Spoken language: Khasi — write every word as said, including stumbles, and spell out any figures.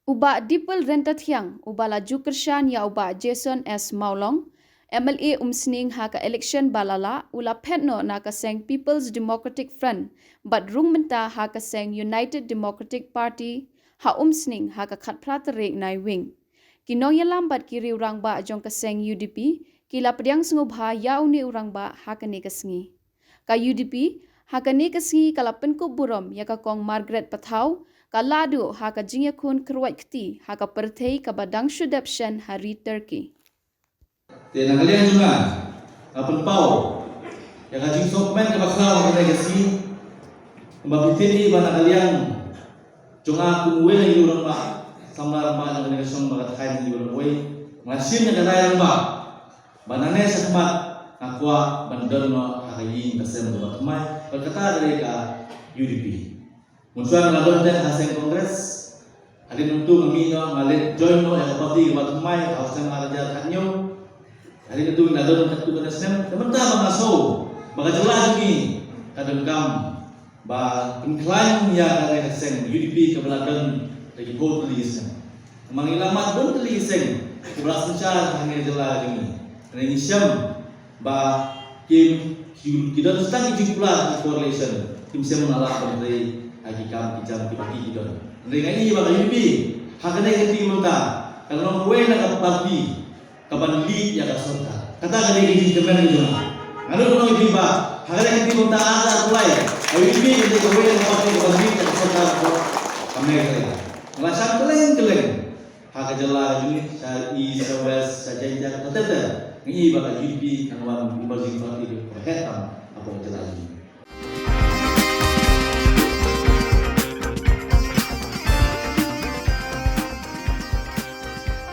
U Bah Dipal Ryntathiang, uba la ju kyrshan ïa u Bah Jason S Mawlong, M L A Umsning ha ka election ba la lah, u la phet noh na ka seng People's Democratic Front bad rung mynta ha ka seng United Democratic Party ha Umsning ha ka khatphra tarik Naiwieng. Ki nongïalam bad ki riew rangbah jong ka seng U D P ki la pdiang sngewbha ïa une u rangbah ha kane ka sngi. Ka U D P ha kane ka sngi ka la pynkup burom ïa ka Kong Margaret Pathaw, ka la duh ha ka jingïakhun kyrwat kti ha ka pyrthei kaba dang shu dep shen ha ri Turkey. Te na ka liang jong nga, nga pynpaw ïa ka jingsngewkmen kaba khraw ha kane ka sngi. Kumba phi tip hi ba na ka liang jong nga kum uwei na ki rangbah samla rangbah jong kane ka shnong ba ka thaiñ Ri Bhoi, nga shim ïa ka rai rangbah ba nangne shakhmat nga kwah ban don noh ha ka ïing ka sem kaba thymmai, bad kata ka dei ka U D P. Mynshuwa nga la don te ha seng Congress. Hadien nangtu nga mih noh, nga leit join noh ïa ka party kaba thymmai ha u snem ar hajar khathynñiew. Hadien nangtu nga la don katto katne snem. Te mynta ba nga sngew ba ka jylla jong ngi ka donkam ba pynkhlaiñ ïa kane ka seng U D P kaba la don da ki phew tylli ki snem. Namar ngi la mad bun tylli ki seng kiba la synshar ha kane ka jylla jong ngi. Hynrei ngi shem ba kim, ki, ki don tang ki jingkular ki coalition, kim shem ban lah ban trei ha ki kam ki jam kiba ki, ki don. Hynrei nga i ba ka U D P ha kane ka kti mynta ka long kawei na ka party kaban lead ïa ka sorkar. Kata ka dei ka jingkmen ka jong nga. Nga nud ban ong ïa phi ba ha kane ka kti mynta ar hajar arphew lai ka U D P ka dei kawei na ka party kaban lead ïa ka sorkar ka Meghalaya. Nga la shang kylleng kylleng ha ka jylla ka jong ngi, sha East, sha West, sha Jaintia, ka ter ter. Nga i ba ka U D P kan wan emerging party kaba heh tam hapoh ka jylla ka jong ngi.